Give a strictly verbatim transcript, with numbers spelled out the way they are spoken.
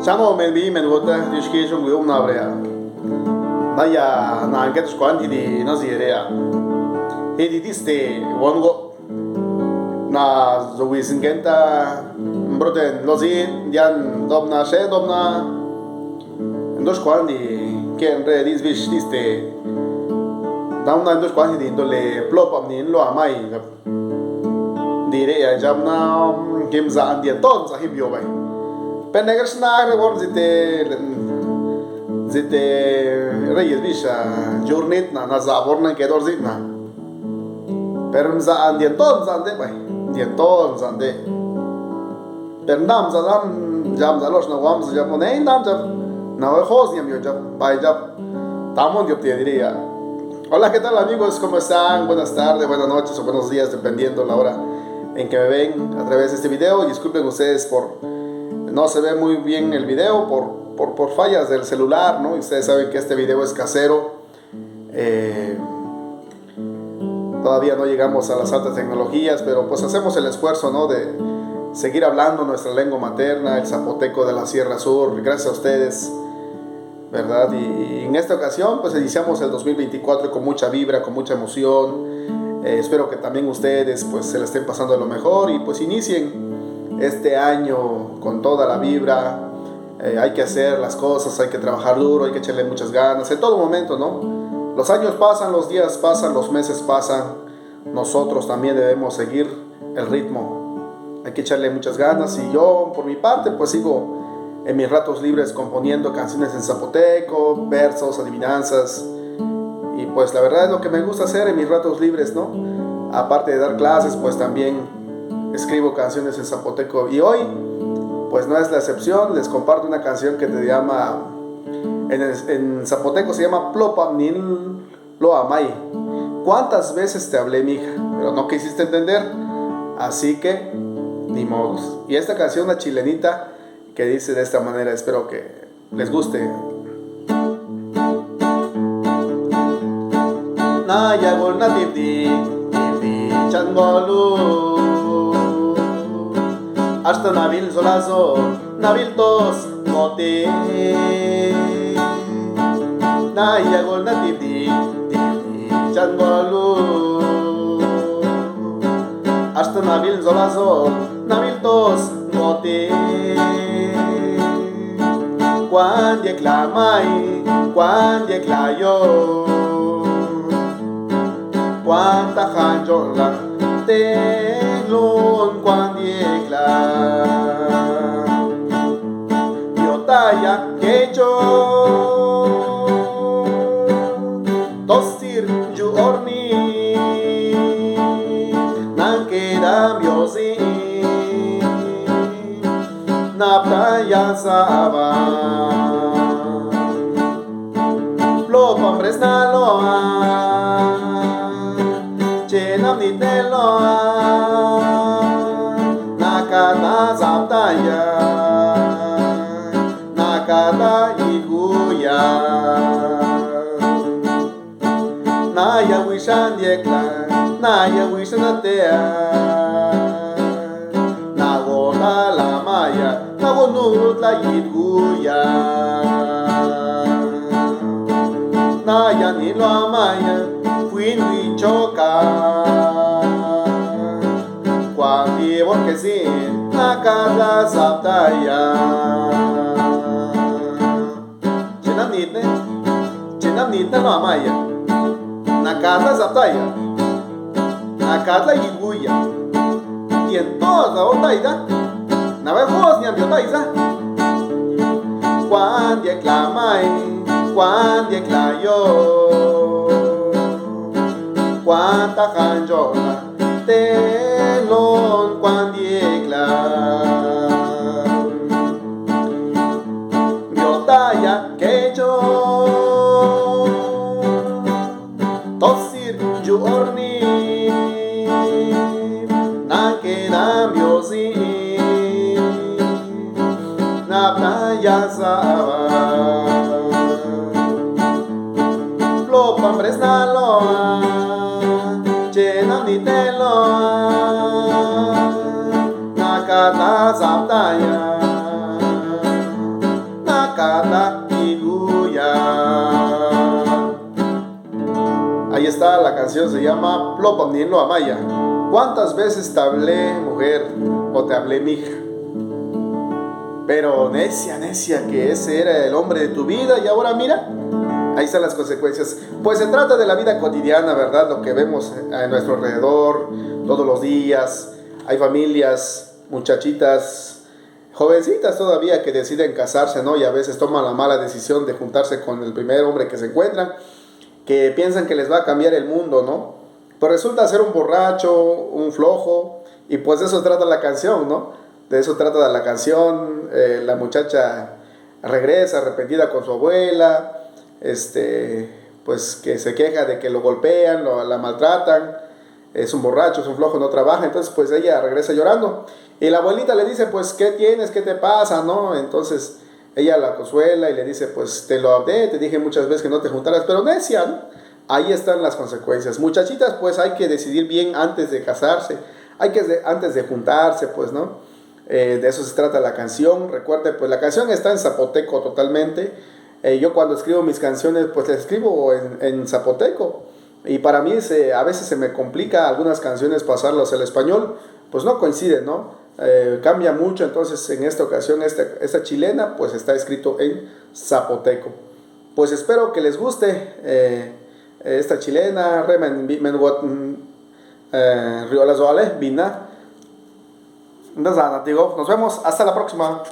Chamo men bi men wota dixquixo nguyum na brea. Naya na nget xcuanti di nazierea. Hidi diste won wo. Na zuwi singenta mbroten lozi ndian dobna xe dobna. Ndox cuandi que re dis bish diste. Dauna ndox cuandi di ndole plopam ni lo amai. Ndireꞌ ya dxabna, mm, qué mzaa ndiaꞌ toꞌ nzaa jimbioo bay. Pe negre xnagre bor zite, zite reyes bixa dxurnit na nazaa bor naquedor ziꞌna. Pero mzaa ndiaꞌ toꞌ nzaa ndeꞌ bay, ndiaꞌ toꞌ nzaa ndeꞌ. Pero ndam nzaa dam dxab nzaa lox na wam nzaa dxab ne ndam dxab. Na hue jos ñam yo dxab bay dxab. Tamo ndiop tia diría. Hola, ¿qué tal, amigos? ¿Cómo están? Buenas tardes, buenas noches o buenos días, dependiendo la hora en que me ven a través de este video. Y disculpen ustedes por no se ve muy bien el video por, por, por fallas del celular, ¿no? Y ustedes saben que este video es casero. Eh, todavía no llegamos a las altas tecnologías, pero pues hacemos el esfuerzo, ¿no? De seguir hablando nuestra lengua materna, el zapoteco de la Sierra Sur. Gracias a ustedes, ¿verdad? Y, y en esta ocasión, pues iniciamos el dos mil veinticuatro con mucha vibra, con mucha emoción. Eh, espero que también ustedes, pues, se la estén pasando de lo mejor y, pues, inicien este año con toda la vibra. Eh, hay que hacer las cosas, hay que trabajar duro, hay que echarle muchas ganas en todo momento, ¿no? Los años pasan, los días pasan, los meses pasan. Nosotros también debemos seguir el ritmo. Hay que echarle muchas ganas y yo, por mi parte, pues sigo en mis ratos libres componiendo canciones en zapoteco, versos, adivinanzas. Y pues la verdad es lo que me gusta hacer en mis ratos libres, ¿no? Aparte de dar clases, pues también escribo canciones en zapoteco. Y hoy, pues no es la excepción. Les comparto una canción que se llama, en, el- en zapoteco se llama Plopam nin lo amai. ¿Cuántas veces te hablé, mija? Pero no quisiste entender. Así que, ni modos. Y esta canción, la chilenita, que dice de esta manera, espero que les guste. Naya gol nadibdi, dibdi changolu. Hasta nabil zolazo, nabil tos moti. Naya gol nadibdi, dibdi changolu. Hasta nabil zolazo, nabil tos moti. Cuán diecla mai, cuán diecla yo. Cuán tajancho la te lun cuán diecla. Yo taya quecho. Tosir yu orni. Nanqueda miosi. Napta ya saba. Plopam resna loa. Chenam nite loa. Nakata zaptaya. Nakata iguya. Naya wixan diecla, naya wixan natea. Nagota la maya, nagonutla yidguya. Naya ni lo maya, fuin wichoca. Cuanti porque sí, nacada zaptaya. Chinamnitne, chinamnitne no amaya. Nakatla zaptaya. Nakatla yiguya. Tientosa o taida. Nawe hos nyambio taisa. Cuán diecla mai, cuán diecla yo. Cuán tajanchola. Te lon cuán diecla. Biotaya quecho. Tosir yu orni. Nanqueda miosi. Napta ya saba. Plopam resna loa. Chenam nite loa. Nakata zaptaya. Ahí está la canción, se llama Plopa Mnilo Amaya. ¿Cuántas veces te hablé, mujer, o te hablé, mija? Pero necia, necia, que ese era el hombre de tu vida y ahora mira, ahí están las consecuencias. Pues se trata de la vida cotidiana, ¿verdad? Lo que vemos a nuestro alrededor todos los días. Hay familias, muchachitas, jovencitas todavía que deciden casarse, ¿no? Y a veces toman la mala decisión de juntarse con el primer hombre que se encuentran, que piensan que les va a cambiar el mundo, ¿no? Pues resulta ser un borracho, un flojo, y pues de eso trata la canción, ¿no? De eso trata la canción, eh, la muchacha regresa arrepentida con su abuela, este, pues que se queja de que lo golpean, lo, la maltratan, es un borracho, es un flojo, no trabaja, entonces pues ella regresa llorando. Y la abuelita le dice, pues, ¿qué tienes? ¿Qué te pasa? ¿No? Entonces ella la consuela y le dice, pues te lo hablé, te dije muchas veces que no te juntaras, pero necia, ¿no? Ahí están las consecuencias. Muchachitas, pues hay que decidir bien antes de casarse, hay que de- antes de juntarse, pues, ¿no? Eh, de eso se trata la canción. Recuerde, pues la canción está en zapoteco totalmente. Eh, yo cuando escribo mis canciones, pues las escribo en, en zapoteco. Y para mí se, a veces se me complica algunas canciones pasarlas al español, pues no coinciden, ¿no? Eh, cambia mucho, entonces en esta ocasión esta, esta chilena pues está escrito en zapoteco. Pues espero que les guste eh, esta chilena, remen, men, eh, riola zoale, bina. Nos vemos, hasta la próxima.